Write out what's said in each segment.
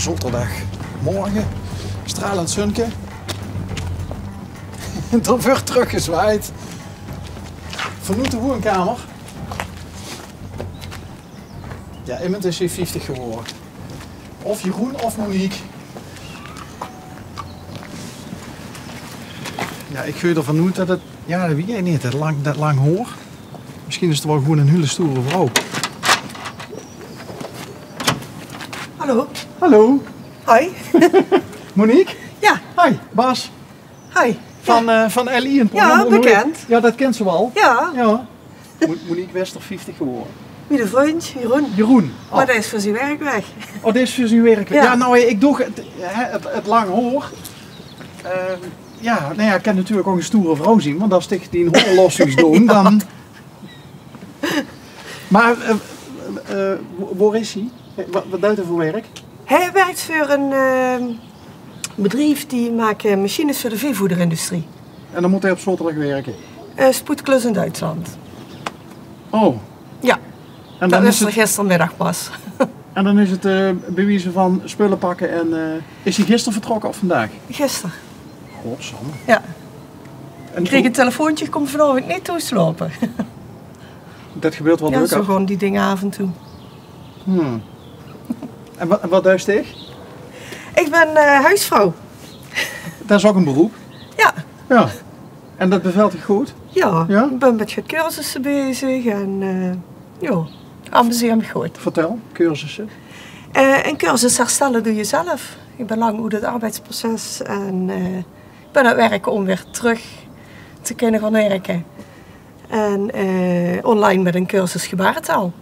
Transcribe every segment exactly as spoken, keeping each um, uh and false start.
Zaoterdaagmorge, stralend zunke. D'r wuuert trökgezwaajd. Vanoet de woonkamer. Jao, emes is hie vieftig gewore. Of Jeroen of Monique. Jao, ich geit d'r vanoet det 't, jao, det weit ich neet, det lang, det lang haor. Mesjien is 't waal gewoen ein hiel stoere vrouw. Hallo. Hallo. Hoi. Monique? Jao. Hoi, Bas. Hoi. Van, eh, van L I, ein programma. Jao, bekènd. Jao, det kins se waal. Jao. Jao. Mo-, Monique Wester, vieftig gewore. Mit de vrundj, Jeroen. Jeroen. Oh. Mer dae is veur zien werk weg. Oh, dae is veur zien werk weg. Jao. Jao, noe, ich doog 't, hè, 't, 't lang haor. Eh, jao, noe jao, 't kin natuurlik ouch ein stoere vrouw zeen, want es ich dien haor los zów doon, dan... Mer, eh, eh, wo-, wo is hae? Waat, waat duit hae veur werk? Hae werk veur ein, eh, bedrief die make machines veur de veevoederindustrie. En dan mót hae op zaoterdaag werke? Eh, spoedklus in Duitsland. Oh. Jao. En det dan is 't gistermiddig pas. En dan is 't, eh, bie wieze van spulle pakke en, eh, is hae gister vertrokke of vandaag? Gister. Godsamme. Jao. En kreeg ein telefoontje: "Ich kóm vanaovend neet thoes slaope." Det gebeurt waal... Jao, dökker. Zo gaon die dinger aaf en toe. Hmm. En wa-, en waat duis dich? Ich bön, eh, hoesvrouw. Det is ouch ein beroep. Jao. Jao. En det bevèlt dich good? Jao, jao? Ich bön mit get cursusse bezig en, eh, jao, amuseer mich good. Vertèl, cursusse. Eh, ein cursus herstelle doe je zelf. Ich bön lang oet 't arbeidsproces en, eh, ich bön aan 't werke óm weer trök te kinne gaon werke. En, eh, online mit ein cursus gebaretaal.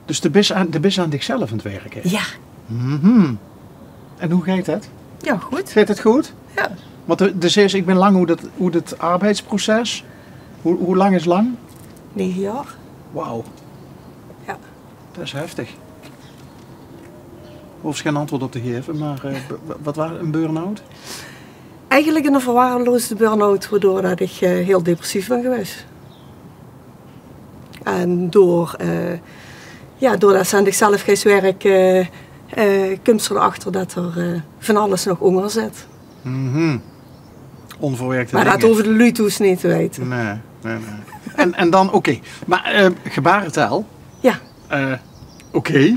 Dus de bis aan, de bis aan dichzelf aan 't werke? Jao. Mhm. En wie geit det? Jao, good. Geit 't good? Jao. Want de, de zeis, ich bön lang oet 't, oet 't arbeidsproces. Wie, wie lang is lang? Nege jaor. Wauw. Jao. Det is heftig. Hoofs gein antwoord op te gaeve, mer, eh, b-, w-, waat waas 'n burn-out? Eigelik 'n verwaarloosde burn-out, waodoor det ich, eh, hiel depressief bön gewaes. En door, eh, jao, doordet se aan dichzelf geis werke, eh, kums se d'r achter det d'r, eh, van alles nog ónger zit. Mhm. Ónverwerkte dinger. Mer det hove de luuj thoes neet te weite. Nae, nae, nae. En, en dan, oké. Mer, eh, gebaretaal? Jao. Eh, oké.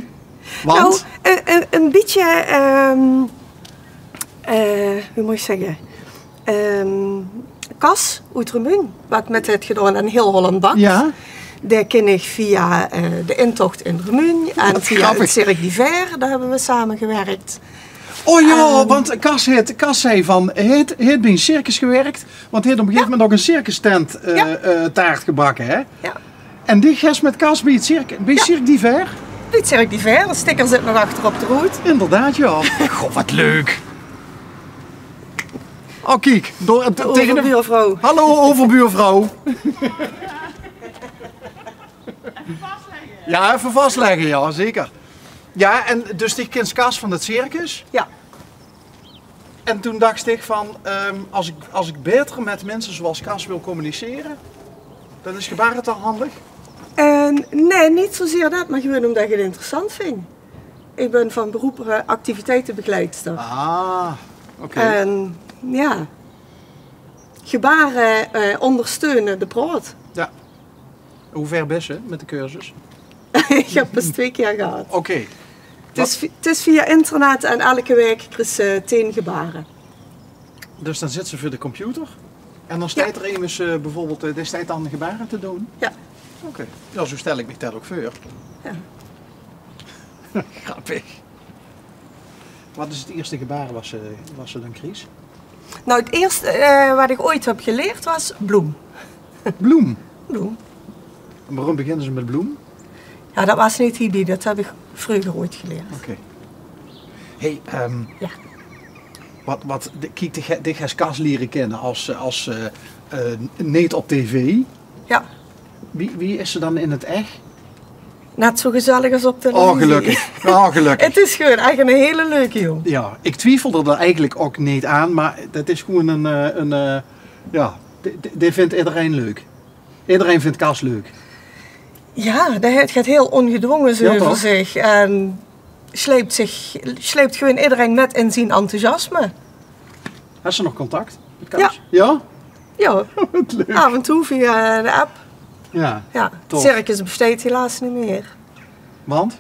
Want? Nou, eh, eh, ein bietje, ehm, eh, wie mót ich zègke? Ehm, Cas oet Remunj, waat mit haet gedaon aan Hiel Holland Bakt. Jao. Dae kin ich via, eh, de intocht in Remunj en via 't Cirque d'Hiver, dao höbbe v'r same gewèrk. Oh jao, want Cas haet, Cas zag van, hae haet, hae haet bie 'n circus gewèrk, want hae haet op 'n gegaeve moment ouch 'n circustent, eh, eh, taart gebakke, hè? Jao. En dich geis mit Cas bie 't circ-, bie Cirque d'Hiver? Bie 't Cirque d'Hiver, de sticker zit nog achter op de roet. Inderdaad, jao. Goh, waat leuk. Oh, kiek, door, eh, de tege de overbuurvrouw. Hallo, overbuurvrouw. Jao, effe vaslègke, jao, zeker. Jao, en dus dich kins Cas van 't circus? Jao. En toen dachs dich van, ehm, es ich, es ich baeter mit minse zoeas Cas wil communicere, dan is gebaretaal handig? Eh, nae, neet zoezeer det, mer gewoen ómdet ich 't interessant vinj. Ich bön van beroep, eh, activiteitebegeleidster. Ah, oké. En jao, gebare, eh, óngersteune de praot. Jao. Wie wied bis se mit de cursus? Ich höb 't pas twee kier gehad. Oké. 't Is vi-, 't is via internet en eder waek kriegs se tieën gebare. Dus dan zits se veur de computer en dan steit d'r emes, eh, bieveurbeeld, eh, dae steit dan gebare te doon? Jao. Oké. Jao, zoe stèl ich mich det ouch veur. Jao. Grappig. Waat is 't ierste gebaar waat se, waat se dan kriegs? Nou, 't ierste, eh, waat ich oeats höb gelierd waas bloem. Bloem? Bloem. En waorum beginne ze mit bloem? Jao, det waas neet hie bie, det höb ich vreuger oeats gelierd. Oké. Hey, ehm, jao. Waat, waat, de, kiek, dich, dich höbs Cas liere kinne es, eh, es, eh, eh, neet op tv. Jao. Wie, wie is ze dan in 't ech? Net zoe gezellig es op televisie. Oh, gelökkig. Oh, gelökkig. 't Is gewoen ech 'ne hele leuke jóng. Jao, ich twiefel d'r dan eigelik ouch neet aan, mer det is gewoen ein, eh, ein, eh, jao, dae, dae, dae vindj ederein leuk. Ederein vindj Cas leuk. Jao, dae haet, geit hiel óngedwónge zoe veur zich. En sleept zich, sleept gewoon iedereen met in zien enthousiasme. Has se nog contact met Kaus? Ja. Ja? Ja. Wat leuk. Af en toe via de app. Ja, ja, tof. Het circus besteedt helaas niet meer. Want?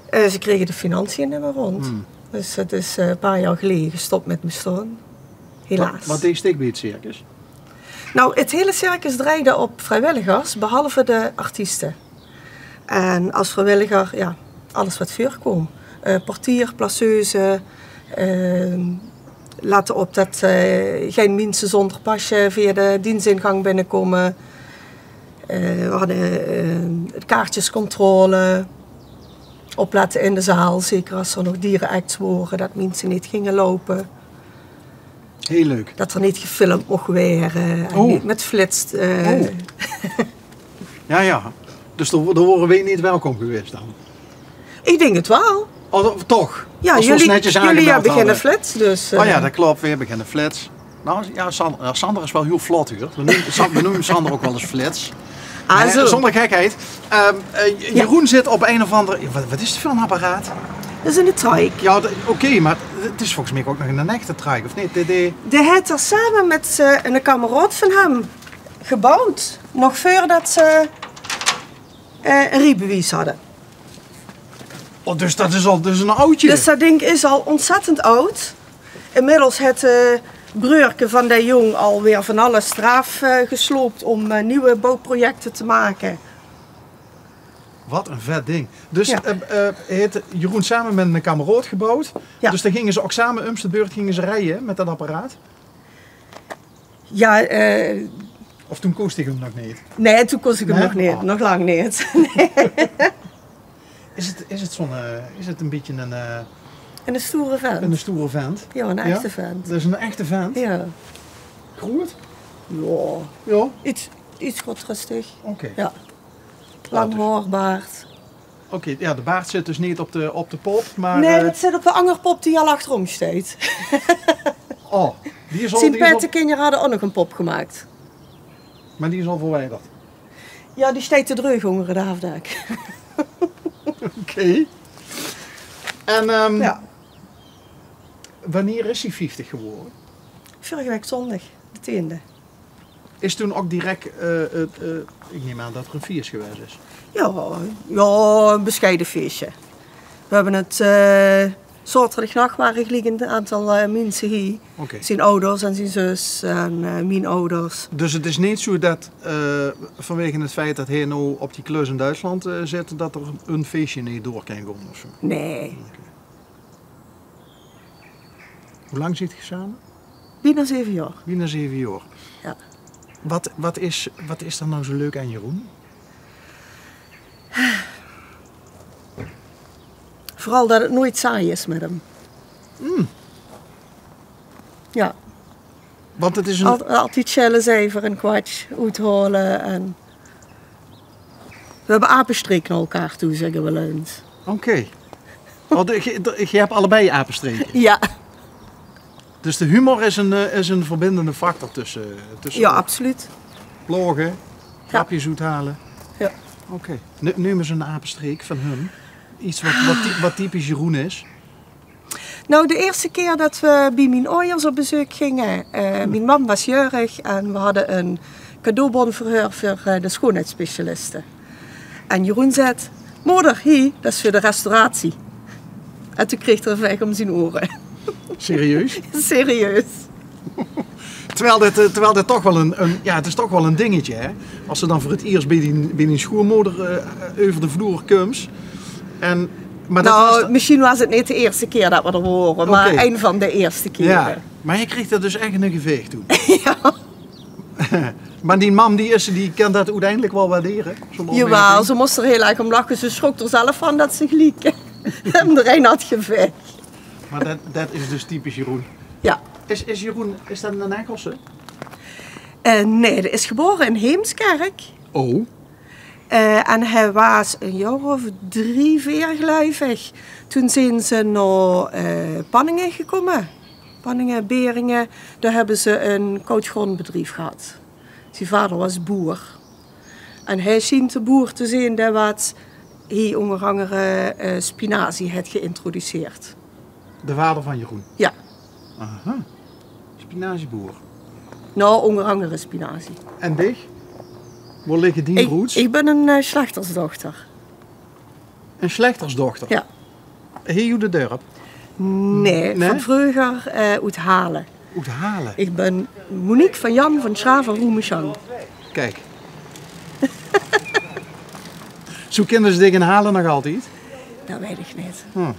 Eh, ze kregen de financiën niet meer rond. Hmm. Dus het is, eh, een paar jaar geleden gestopt met bestaan. Helaas. Wat, wat deed ik bij het circus? Nou, het hele circus draaide op vrijwilligers, behalve de artiesten. En als vrijwilliger, ja, alles wat voorkwam. Eh, portier, placeuse, eh, lette op dat, eh, geen mensen zonder pasje via de dienstingang binnenkomen. Eh, we hadden, eh, de kaartjescontrole. Opletten in de zaal, zeker als er nog dierenacts waren, dat mensen niet gingen lopen. Heel leuk. Dat er niet gefilmd mocht worden en niet met flits, eh. Oh. Ja, ja. Dus dan, dan waren wij niet welkom geweest dan? Ik denk het wel. Oh, toch? Ja, jullie hebben geen flits, dus, oh ja, eh, dat klopt, we hebben geen flits. Nou ja, San-, ja, Sander is wel heel vlot, hoor. We noemen, San-, we noemen Sander ook wel eens Flits. Ah, nee, zo. Zonder gekheid. Ehm, eh, Jeroen zit op een of ander, wat, wat is het voor een apparaat? Dat is een trike. Ja, oké, maar het is volgens mij ook nog een echte trike, of niet? De, de... Die heeft er samen met, eh, een kameraad van hem gebouwd. Nog voordat ze, eh, een rijbewijs hadden. Oh, dus dat is al, dus een oudje. Dus dat ding is al ontzettend oud. Inmiddels heeft, eh, broerke van de jong alweer van alles eraf, eh, gesloopt om, eh, nieuwe bouwprojecten te maken. Wat een vet ding. Dus, ja, eh, eh, heeft Jeroen samen met een kameraad gebouwd. Ja. Dus dan gingen ze ook samen om de beurt gingen ze rijden met dat apparaat. Ja, eh. Of toen koos ik hem nog niet? Nee, toen koos ik hem nog niet. Oh. Nog lang niet. Nee. Is het, is het zo'n, eh, is het een beetje een, eh, een stoere vent? Een stoere vent? Ja, een echte vent. Dat is een echte vent? Ja. Groot? Ja. Ja? Iets, iets groter. Oké. Ja. Lang haar, baard. Oké, ja, de baard zit dus niet op de, op de pop, maar, nee, eh, dat zit op de andere pop die al achterom steekt. Oh, die is al, die is al... Zijn pette kinderen hadden ook nog een pop gemaakt. Maar die is al verwijderd? Ja, die steekt te dreug onder het afdak. Oké. En, ehm, ja, wanneer is hij vijftig geworden? Vorige week zondag, de tiende. Is toen ook direct, eh, eh, eh, ik neem aan dat er een feest geweest is? Ja, ja, een bescheiden feestje. We hebben het, eh, zaterdag nacht waren gelijk een aantal, eh, mensen hier. Oké. Zijn ouders en zijn zus en, eh, mijn ouders. Dus het is niet zo dat, eh, vanwege het feit dat hij nou op die klus in Duitsland, eh, zit, dat er een feestje niet door kan komen of zo? Nee. Oké. Hoe lang zit je samen? Bijna zeven jaar. Bijna zeven jaar. Ja. Wat, wat is, wat is er nou zo leuk aan Jeroen? Vooral dat het nooit saai is met hem. Mm. Ja. Want het is een... Al-, altijd sjelle, zeiver en kwatsj oetholen en we hebben apenstreek naar elkaar toe, zeggen we wel eens. Oké. Oh, de, ge-, de, je hebt allebei apenstreken? Ja. Dus de humor is een, eh, is een verbindende factor tussen, tussen... Ja, absoluut. Plagen, ja, grapjes uithalen. Ja. Oké. Ne-, neem eens een apenstreek van hem. Iets wat, wat ty-, wat typisch Jeroen is. Nou, de eerste keer dat we bij mijn ouders op bezoek gingen, eh, mijn mam was jarig en we hadden een cadeaubon voor haar voor, eh, de schoonheidsspecialiste. En Jeroen zei: "Moeder, hier, dat is voor de restauratie." En toen kreeg hij een veeg om zijn oren. Serieus? Serieus. Terwijl dit, eh, terwijl dit toch wel een, een, ja, het is toch wel een dingetje, hè? Als ze dan voor het eerst bij die, bij die schoonmoeder, eh, over de vloer komt. En, maar dat... Nou, was dan misschien was het niet de eerste keer dat we er waren, maar... Oké. Een van de eerste keren. Ja, maar hij kreeg er dus echt een geveeg toen. Ja. Maar die mam, die is, die kan dat uiteindelijk wel waarderen, zo'n opmerking. Jawel, ze moest er heel erg om lachen. Ze schrok er zelf van dat ze gelijk hem erin had geveegd. Maar dat, dat is dus typisch Jeroen. Ja. Is, is Jeroen, is dat een Engelse? Eh, nee, hij is geboren in Heemskerk. Oh. Eh, en hij was een jaar of drie, veer, geloof ik. Toen zijn ze naar, eh, Panningen gekomen. Panningen, Beringen. Daar hebben ze een koudgrondbedrijf gehad. Zijn vader was boer. En hij schijnt de boer te zijn die wat Hie ónger angere, eh, spinazie haet geïntroduceerd. De vader van Jeroen? Ja. Aha. Spinazieboer. Nou, ónger angere spinazie. En dich? Wo ligke dien roots? Ich bin ein, eh, slachtersdochter. Ein slachtersdochter? Ja. Hie oet 't dörp? Nee, van vreuger, eh, oet Hale. Oet Hale? Ich bin Monique van Jan van Schraven Roemesjan. Kiek. Zo kinne ze dich in Hale nog altied? Det weit ich neet. Hm.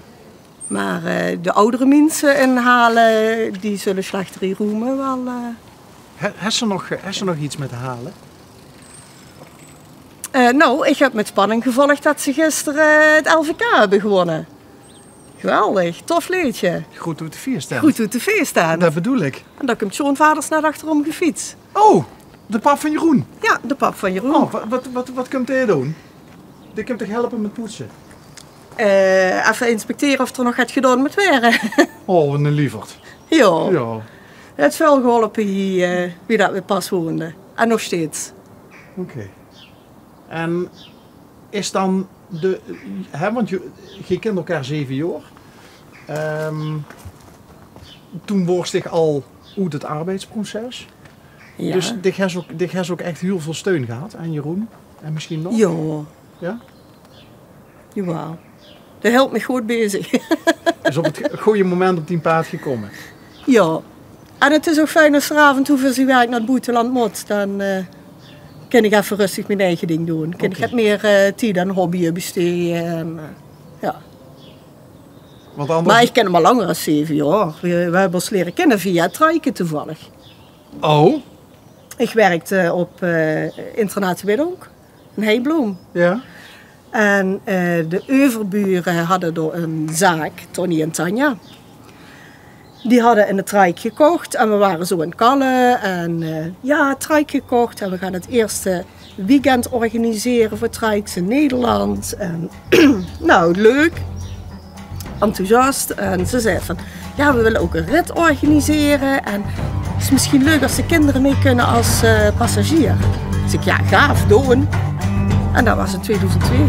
Mer, eh, de aodere minse in Hale, die zulle slachterie Roemen waal, eh, He-, hes se nog, hes se nog iets mit Hale? Eh, nou, ich höb mit spanning gevolgd det ze gister, eh, 't L V K höbbe gewónne. Geweldig, tof leedje. Groet oet de fieëstent. Groet oet de fieëstent. Det bedoel ich. En dan kump Sjoon Vaders net achterom gefiets. Oh, de pap van Jeroen? Ja, de pap van Jeroen. Oh, wat, wat, wat, wat kump dae doon? Dae kump toch helpe mit poetse? Eh, effe inspectere of d'r nog get gedaon mót waere. Oh, wat ein lieverd. Ja. Ja. Haet väöl geholpe hie, eh, wie det we pas woonde. En nog steeds. Oké. En is dan de, hè, want ge, ge kint elkaar zeve jaor. Ehm, toen woors dich al oet 't arbeidsproces. Ja. Dus dich hes ouk, dich hes ouk echt hiel väöl steun gehad aan Jeroen. En misschien nog? Ja. Ja? Jawel. Det helpt mich good bezig. Is op 't goeie moment op dien paad gekómme. Ja. En 't is ouk fijn es d'r aaf en toe veur zien werk nao 't boeteland mót. Dan, eh, kin ich effe rustig mien eige ding doon. Kin ich get mier, eh, tied aan hobbye bestee. En, eh, ja. Want anders... Mer ich kin 'm al langer es zeve jaor. We, we höbbe ós liere kinne via Trijke toevallig. Oh. Ich werkde op, eh, internaat Widdonk. Ein heibloom. Ja. En, eh, de euverbure hadde dao ein zaak, Tonny en Tanja. Die hadde ein Trijke gekocht en we wore zo aan 't kalle en, eh, ja, Trijke gekocht en we gaon 't eerste weekend organisere veur Trijks in Nederland. En, nou, leuk. Enthousiast. En ze zag van: "Ja, we wille ouk ein rit organisere. En 't is misschien leuk es de kinder mit kinne es, eh, passagier." Dus ich: "Ja, gaaf, doon." En det waas in tweeduizend twee.